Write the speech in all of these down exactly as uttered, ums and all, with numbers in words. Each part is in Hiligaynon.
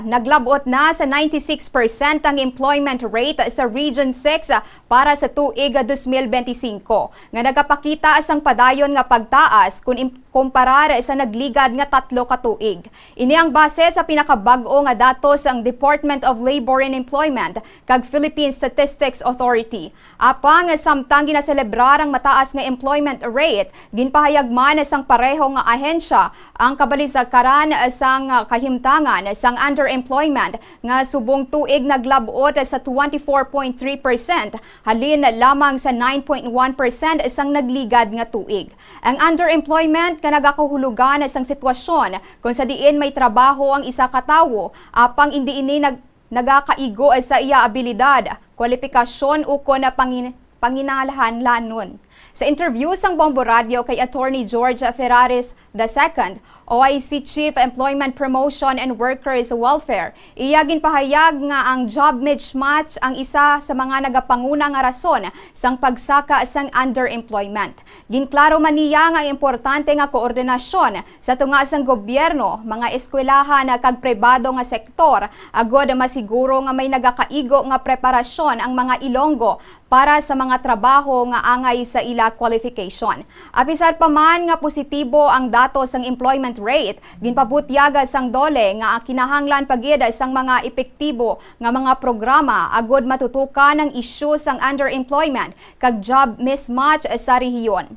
Naglab-ot na sa ninety-six percent ang employment rate sa Region six para sa tuig dos mil benti singko, nga nagapakita sang padayon nga pagtaas kun im-, kumparar sa nagligad nga tatlo ka tuig. Ini ang base sa pinakabag-o nga datos sang Department of Labor and Employment kag Philippine Statistics Authority. Apang samtang ginaselebrar ang mataas nga employment rate, ginpahayag man sang pareho nga ahensya ang kabalisakaran sang kahimtangan sang underemployment, nga subong tuig naglab-ot sa twenty-four point three percent, halin lamang sa nine point one percent sang nagligad nga tuig. Ang underemployment nga nagakahulugan sang sitwasyon kung sa diin may trabaho ang isa ka tawo, apang indi ini nag-, nagakaigo sa iya abilidad, kwalipikasyon, ukon pangin-, panginahanglanon. Sa interview sang Bombo Radio kay Attorney George Ferraris the second, O I C Chief Employment Promotion and Workers Welfare, iya ginpahayag nga ang job mismatch ang isa sa mga nagapanguna nga rason sang pagsaka sang underemployment. Ginklaro man niya nga importante nga koordinasyon sa tunga sang gobyerno, mga eskwelahan, kag pribado nga sektor, agod masiguro nga may nagakaigo nga preparasyon ang mga Ilonggo para sa mga trabaho nga angay sa ila qualification. Apisar pa man nga positibo ang datos sang employment rate, ginpabutyag sang DOLE nga kinahanglan pa gid sang mga epektibo nga mga programa agud matutukan ang isyu sang underemployment kag job mismatch sa rehiyon.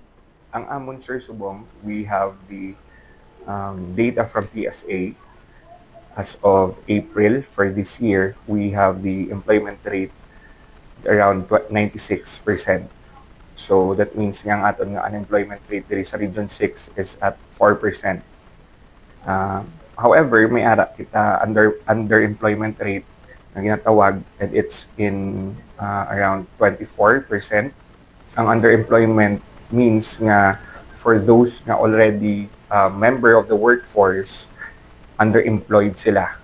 Ang amon, Sir Subong, we have the, um, data from P S A. As of April for this year, we have the employment rate around tw-, ninety-six percent. So, that means nga ang aton nga unemployment rate diri sa Region six is at four percent. Ah, however, may ara kita under, underemployment rate nga ginatawag, and it's in, ah, around twenty-four percent. Ang underemployment means nga for those nga already, ah, member of the workforce, underemployed sila.